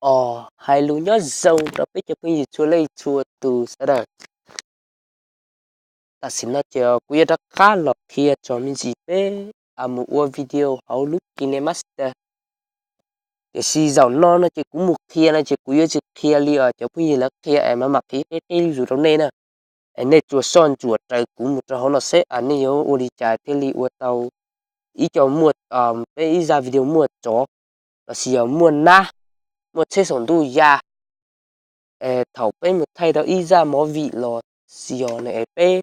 Os, hais lus nyob zoo rau peb cov phooj ywg txhua leej txhua tus sawv daws. Tam sim no ces kuv yuav rov qab los qhia txog me ntsis peb mus ua video hauv lub KineMaster. Tiam sis zaum no no ces kuv mus qhia no ces kuv yuav tsis qhia li os cov phooj ywg lawv qhia es mam mam qhia qib qib zuj zus rau nej na. Es nej tsuas soj ntsuam raws kuv mus rau hauv no seb nej yuav ua li cas thiaj li ua tau ib co muaj, peb ib zaj video muaj tsov los sis yog muaj nab, muaj tsheb saum ntuj ya. Thaum peb mus thaij tau ib zaj movie los sis yog peb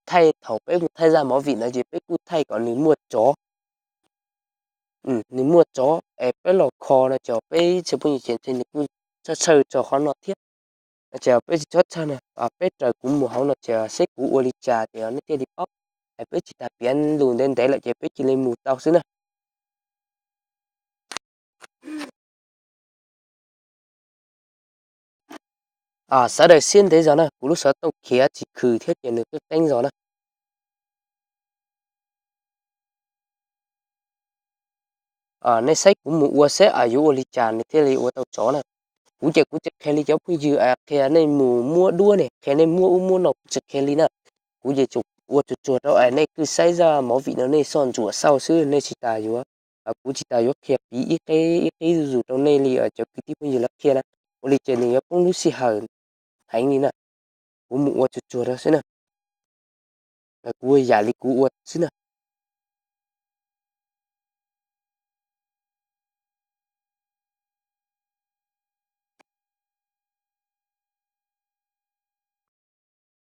thaij, thaum peb mus thaij zaj movie no ces peb kuj thaij kom nws muaj tsov, nws muaj tsov es peb los kho no ces peb txhia phooj ywg ces nws kuj tshawj tshawj txog qhov no thiab. No ces peb tsis txhob txhawj na, peb raws kuv mus hauv no ces seb kuv ua li cas ces nej thiaj li paub. Es peb tsis tas piav lus ntev ntev lawm ces peb cia li mus tau xwb na. Sawv daws siab ntev zog na, kuv lub xov tooj khiav tsis khwm thiab ces nws qeeb qeeb zog na. Nej saib kuv mus ua seb yuav ua li cas nws thiaj li ua tau tsov na. Kuv ces kuv tsis qhia li cov phooj ywg qhia nej mus muab duab ne, qhia nej muab ub muab no, kuv tsis qhia li na. Kuv ces ua tsuag tsuag rau es nej kuj saib zaj movie no nej soj ntsuam xauj xwb, nej tsis tas yuav, kuv tsis tas yuav qhia piv ib qib ib qib zuj zus rau nej li cov kwv tij phooj ywg lawv qhia na. Ua li ces nws yuav poob lub sij hawm heev li na. Kuv mus ua tsuag tsuag rau xwb na. Kuv ua yam li kuv ua xwb na.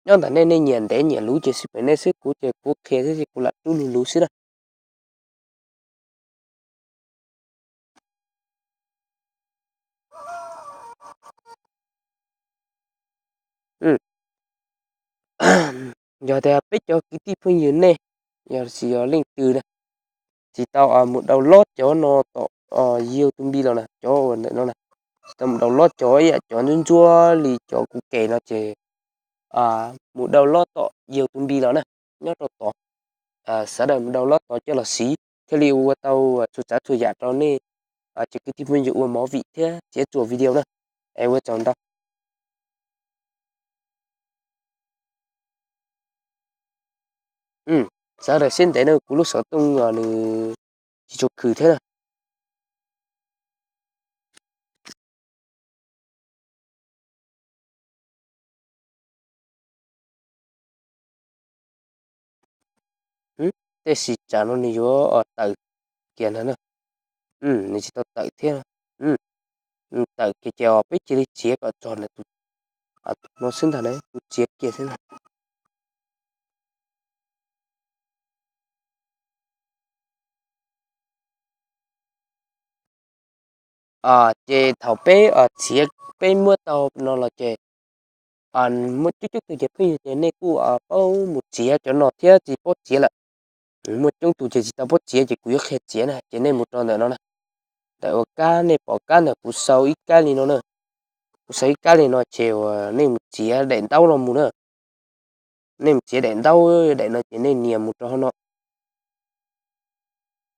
Nyob ntawm nej, nej nyiam ntev nyiam luv ces xij peem nej xwb, kuv ces kuv qhia thiab ces kuv lam rub luv luv xwb na. Yog tias peb cov kwv tij phooj ywg nej, yog tsis yog leej twg na, tsis tau mus download cov no tom YouTube los na, cov uas ntawm no na, tsis tau mus download cov ib yam cov ntsuab ntsuab li cov kuv kem no ces mus download tom YouTube los na, nyob rau tod. Sawv daws mus download tod coj los siv thiaj li ua tau txhua tsav txhua yam rau nej cov kwv tij phooj ywg ua movie thiab txiav txuas video na. Es ua tsaug ntau. Sawv daws siab ntev na, kuv lub xov tooj nws tsis tshua khwm thiab na. Tej xim tsam no nws yuav tawm kiag ntag na. Nws tsis tau tawm thiab. Nws tawm kiag ces peb cia li txiav kom txog ntawm tus no xwb ntag na, kuv txiav kiag xwb ntag. Ces thaum peb txiav, peb muab tau no los ces muaj coob coob tus ces phooj ywg ces nej kuj paub mus txiav cov no thiab tsis paub txiav lawm. Muaj coob tus ces tsis tau paub txiav ces kuv yuav qhia txiav na, ces nej mus rau ntawm no na. Ntawm uas kab nej pom kab ntawm kuv sau ib kab li no na. Kuv sau ib kab li no ces uas nej mus txiav daim ntaub no mus na. Nej mus txiav daim ntaub, daim no ces nej nias mus rau hauv no.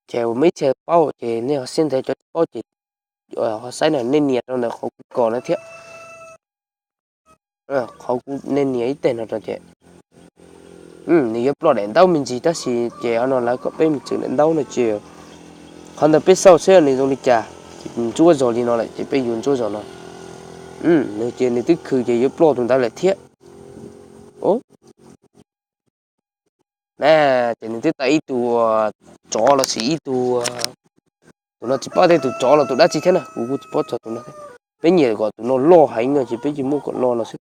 Ces uas muaj ib txhia paub ces nej ho siab ntev, cov tsis paub ces ho saib na, nej nias rau ntawm qhov kuv kom no thiab. Qhov kuv, nej nias ib teg no rau ces nws yuav ploj daim ntaub me ntsis tab sis ces qhov no lawv kom peb mus txwm daim ntaub no ces qhov ntawd peb xauj seb nws zoo li cas. Ces ntsuab zog li no lawm ces peb yuav ntsuab zog no. Nws ces nws twb khwm ces yuav ploj tus ntawd lawm thiab. Na, ces nws twb tau ib tug tsov los sis ib tug, tus no tsis paub tej tus tsov los tus dab tsi thiab na, kuv kuj tsis paub txog tus no thiab. Peb nyiam kom tus no loj heev no ces peb cia muab kom loj no xwb.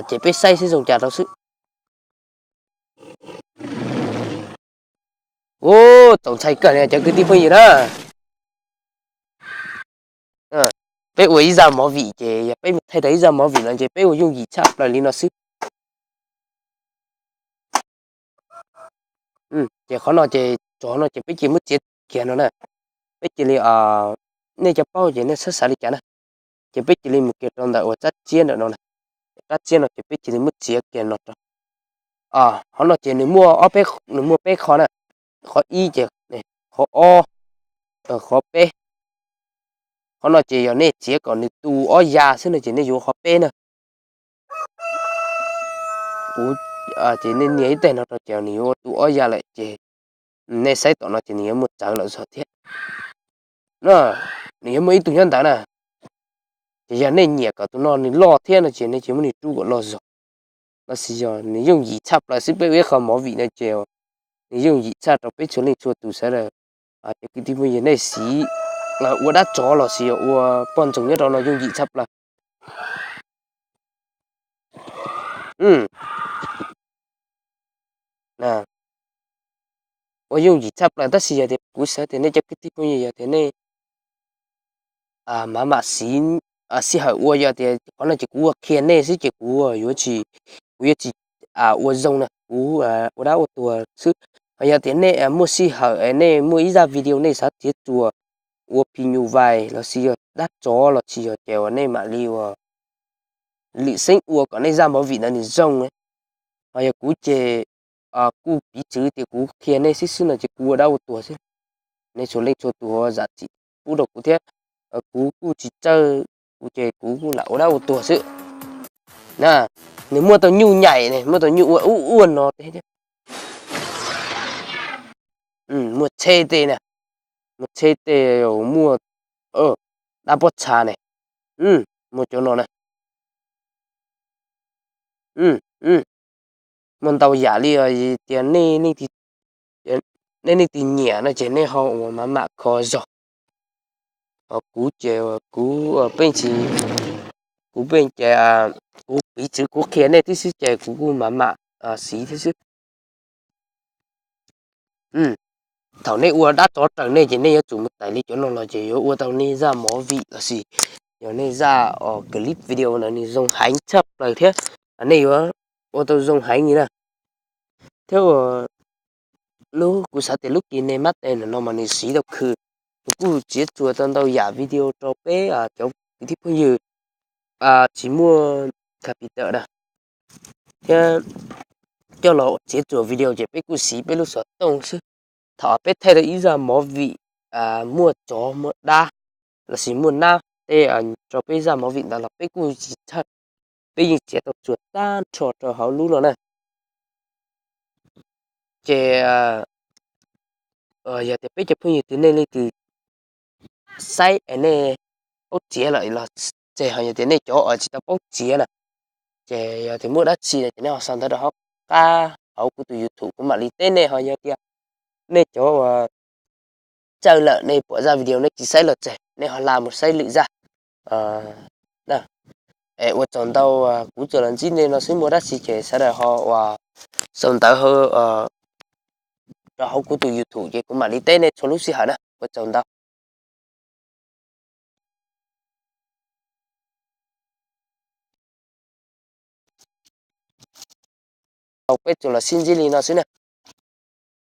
Ces peb saib seb zoo cas rau xwb. Ua txaus ntshai kawg li cov kwv tij phooj ywg na. Peb ua ib zaj movie ces yog peb mus thaij tau ib zaj movie no ces peb ua yooj yim tshaj plaws li no xwb. Ces qhov no ces tsov no ces peb cia muab txiav kiag no na. Peb cia li, nej cov paub ces nej xav xav li cas na. Ces peb cia li mus kiag rau ntawm uas rab txiab ntawm no na. Rab txiab no ces peb cia li muab txiav kiag no rau. Qhov no ces nws muaj ob peb, nws muaj peb qho na. Qhov ib ces, qhov ob, qhov peb. Qhov no ces yog nej txiav kom nws tu ob ya xwb no ces nej yuav ua qhov peb na. Kuv ces nej nias ib teg no rau ces nws yuav ua tu ob ya lawm ces nej saib tom no ces nws yuav muaj txawv lawm zog thiab. Nws yuav muaj ib tug nyob ntawd na. Ces yog nej nyiam kom tus no nws loj thiab no ces nej cia muab nws rub kom loj zog. Los sis yog nws yooj yim tshaj plaws xwb, peb ua ib qho movie no ces nws yooj yim tshaj rau peb txhua leej txhua tus sawv daws. Cov kwv tij phooj ywg nej siv ua dab tsov los sis yog ua poj ntxoog nyob rau no yooj yim tshaj plaws. Ua yooj yim tshaj plaws tab sis yog tias kuv xav tias nej cov kwv tij phooj ywg yog tias nej mam mam siv sij hawm ua, yog tias qhov no ces kuv ua qhia nej xwb ces kuv yuav tsis, kuv yuav tsis ua zoo na, kuv ua dab ua tuag xwb. Ho yog tias nej muaj sij hawm es nej muaj ib zaj video nej xav txiav txuas ua phim nyuj vais los sis yog dab tsov los sis yog ces uas nej mam li ua lwm xeeb ua kom nej zaj movie ntawd nws zoo. Ho yog kuv ces kuj piv txwv tias kuv qhia nej xwb xwb no ces kuv ua dab ua tuag xwb. Nej txhua leej txhua tus zam txim pub rau kuv thiab, kuv kuj tsis txawj, kuv ces kuv kuj lam ua dab ua tuag xwb. Nws muaj tau nyuj nyaim ne, muaj tau nyuj ua ub ua no thiab. Muaj tsheb tej na, muaj tsheb tej, muaj dab pob txha ne, muaj cov no na. Muaj ntau yam li tias nej leej twg nyiam no ces nej ho ua mam mam kho zog. Ho kuv ces kuv pheej tsis, kuv pheej ces kuv piv txwv kuv qhia nej tib xwb ces kuv kuj mam mam siv thiab xwb. Thaum nej ua dab tsov raws nej ces nej yuav tsum mus tais li cov no los ces yuav ua tau nej zaj movie los sis yog nej zaj clip video ntawd nws zoo heev tshaj plaws thiab, nej yuav ua tau zoo heev li na. Thiab uas lub kuv xav tias lub KineMaster no mas nws siv tau khw, nws kuj txiav txuas tau ntau yam video rau peb cov kwv tij phooj ywg tsis muaj capital na, thiab coj los txiav txuas video ces peb kuj siv peb lub xov tooj xwb. Thaum peb thaij tau ib zaj movie muaj tsov muaj dab los sis muaj nab tej rau peb zaj movie ntawd los peb kuj tsis txhawj, peb yeej txiav tau txuas tag nrho rau hauv lub no na. Ces yog tias peb cov phooj ywg twg nej leej twg saib es nej paub txiav lawm los, ces ho yog tias nej cov uas tsis tau paub txiav na, ces yog tias muaj dab tsi no ces nej ho sau ntawv rau hauv qab hauv kuv tus YouTube kuv mam li teb nej. Ho yog tias nej cov uas txawj lawm nej pom zaj video nej tsis saib los tseg, nej ho la mus saib lwm zaj. Es ua tsaug ntau, kuv tsuas los ntsib nej no xwb, muaj dab tsi ces sawv daws ho uas sau ntawv rau hauv kuv tus YouTube ces kuv mam li teb nej txhua lub sij hawm na. Ua tsaug ntau. Peb tsuas los sib ntsib li no xwb na.